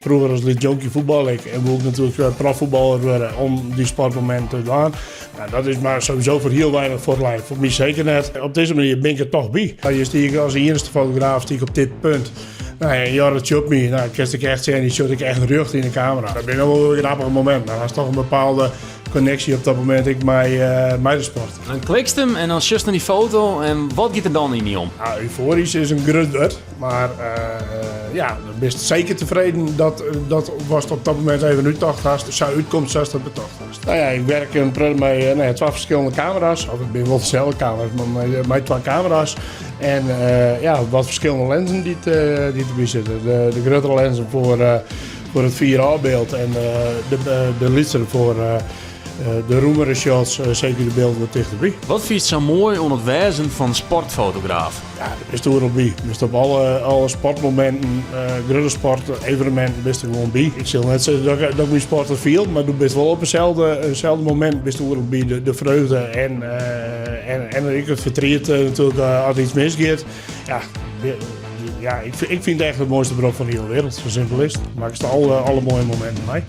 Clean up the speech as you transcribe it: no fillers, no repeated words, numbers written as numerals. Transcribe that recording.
Froeger as lyts jonkje fuotballe ik en woe ik natuerlik profvoetballer wurde om dy sportmominten te dwaan. Nou, dat is mar sowieso foar hiel weinich fuortlein, foar my seker net. Op dizze manier bin ik der toch by. Hjir stie ik as iennichste fotograaf stie ik op dit punt. Nou, en Jorrit sjocht my, nou, kinst ek echt sjen, dy sjocht ek echt rjocht yn de kamera. Dat binne wol grappige mominten. Dan hast toch in bepaalde connectie op dat momint ek mei de sport. Dan klikst him en dan sjochst nei dy foto en wat giet der dan yn dy om? Nou, euforisch is in grut wurd, mar ja, dan bist seker tefreden dat dat watst op dat momint even úttocht hast, sa útkomt sa'tst dat betocht hast. Nou ja, ik werk in protte mei, nou ja, twa ferskillende kamera's, of it binne wol deselde kamera's, mar mei twa kamera's. En ja, wat ferskillende lenzen dy't derby sitte. De gruttere lenzen foar it fier ôfbyld en de lytsere foar de rûmere shots, seker de bylden wat tichterby. Wat fynst sa moai oan it wêzen fan sportfotograaf? Ja, dêr bist oeral by. Bist op alle sportmominten, grutte sporteveneminten bist der gewoan by. Ik sil net sizze dat ik my sporter fiel, mar do bist wol op itselde momint bist oeral by. De freugde en ek it fertriet natuerlik as iets misgiet. Ja, ja, ik fyn it echt it moaiste berop fan de hiele wereld. Sa simpel is it. Makkest alle moaie mominten mei.